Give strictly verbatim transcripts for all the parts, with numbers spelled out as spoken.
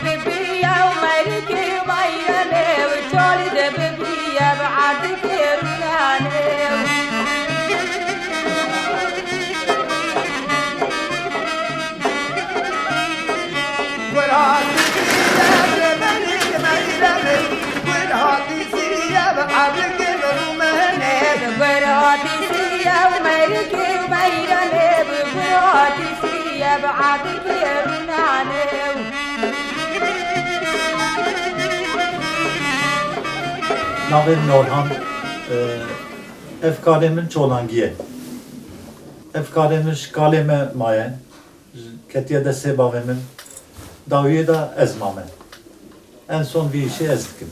Bibiye û merikê û meyrenê û çolî de bibiye bi erdikê rûnanê. Gurhatî siye bi merikê meyrenê, gurhatî siye bi erdikê rûnanê. Gurhatî siye û merikê û meyrenê, gurhatî siye bi erdikê rûnanê. Navê min Orhan, e, ev karê min çolangî ye. Ev karê min ji kalê me maye, ketiye destê bavê min, dawiyê de ez mame. En son vî îşê ez dikim.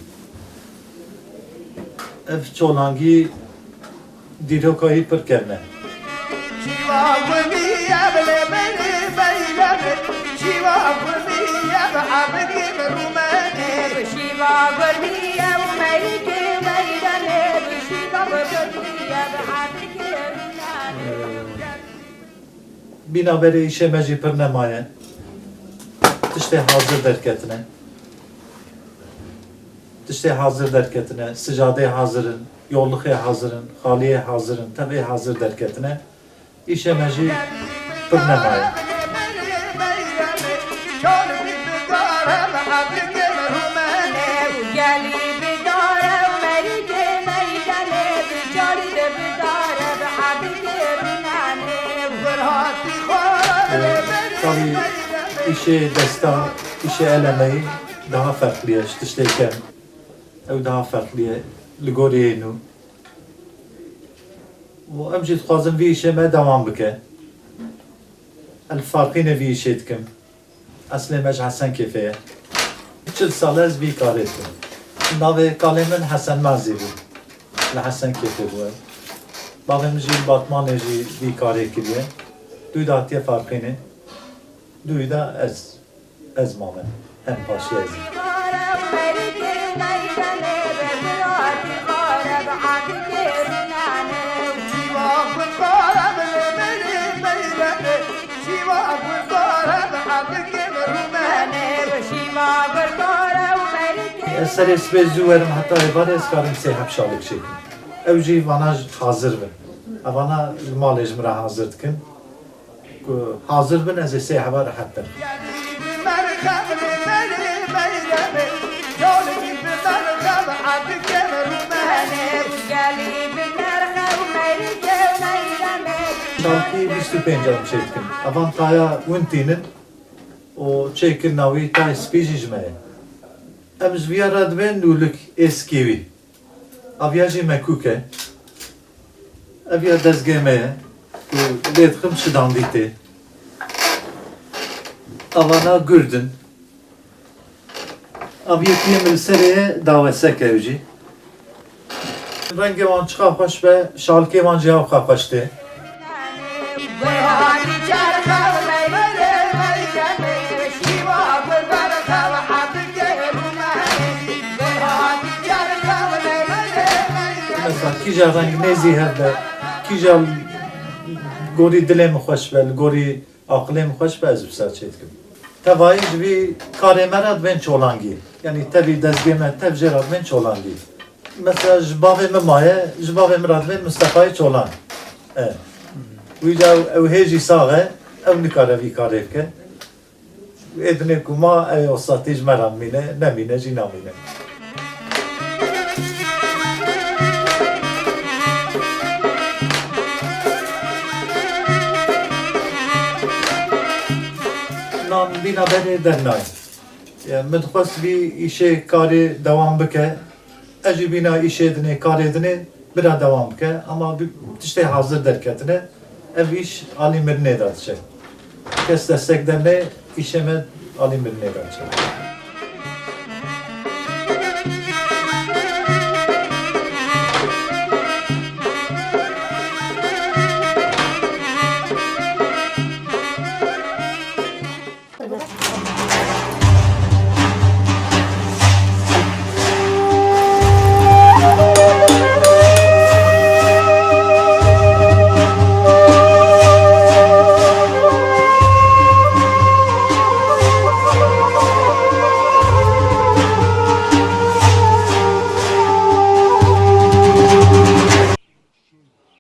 Ev çolangî dîroka wî pir kevn e. Şîva gurmî ye bi lê min beylem, şîva gurmî ye bi abikê min rûmenê. Şîva gurmî ye û merikê meydanê, şîva gurmî ye bi abikê rûmenê. Bîna berê îşê me jî pir nemaye. Tiştê hazir derketine. Tiştê hazir derketine. Sicadê hazir in, yollixê hazir in, xaliyê hazir in, tevê hazir derketine. Îşê me jî pir nemaye. Tabî îşê desta, îşê elemeyî daha ferqlî ye ji tiştê kevn. Ew daha ferqlî ye. Li gorî yê nû. Û em jî dixwazin vî îşê me dewam bike. Ez li Farqînê vî îşê dikim. Eslê me ji Hesenkêfê ye. Çil sal e ez vî karê dikim. Navê kalê min Hesen Mazî bû. Li Hesenkêfê bû ew. Bavê min jî li Batmanê jî vî karê kiriye. Dû de hatiye Farqînê. Dû de ez, ez mame. Em paşê ez in. Ez serê sibê zû werim heta êvarê ez karim sê heb şalik çêkim. Ew jî vana hazir bin. Evana li malê ji min re hazir dikin. Ku hazir bin, ez ê sê heva rehet bim. Şalkî bîst û pênc em çêdikin. Evan taya win tînin û çêkirina wî tayê spî jî ji me ye. Em ji viya re dibên nûlik êskî wî. Aviya jî mekûk e. Eviya dezgê me ye. Ku lê dixim şidandî tê. Avana gurd in. Aviyê tiyê min li serê ye, dawesek e ew jî. Rengê wan çiqa xweş be, şalkê wan jî hewqa xweş tê. Mesela kîja reng nêzî hev be, kîja gorî dilê min xweş be, li gorî aqilê min xweş be, ez wisa çêdikim. Tevayî ji vî karê me re dibên çolangî. Yanî tevî dezgê me, tev jê re dibên çolangî. Mesela ji bavê min maye, ji bavê min re dibên Mistefayê Çolan. E. Wîca ew, ew hê jî sax e, ew nikare vî karê bike. Ê dinê ku ma, ew osatî ji me re mîne, nemîne jî namîne. Nan bîna berê dernayê. Ya, min dixwest vî îşê karê dewam bike. Ez jî bîna îşê dinê, karê dinê bira dewam bike. Ama bi-, tiştê hazir derketine, ev îş alî mirinê de diçe. Kes destek derne, îşê me alî mirinê de diçe.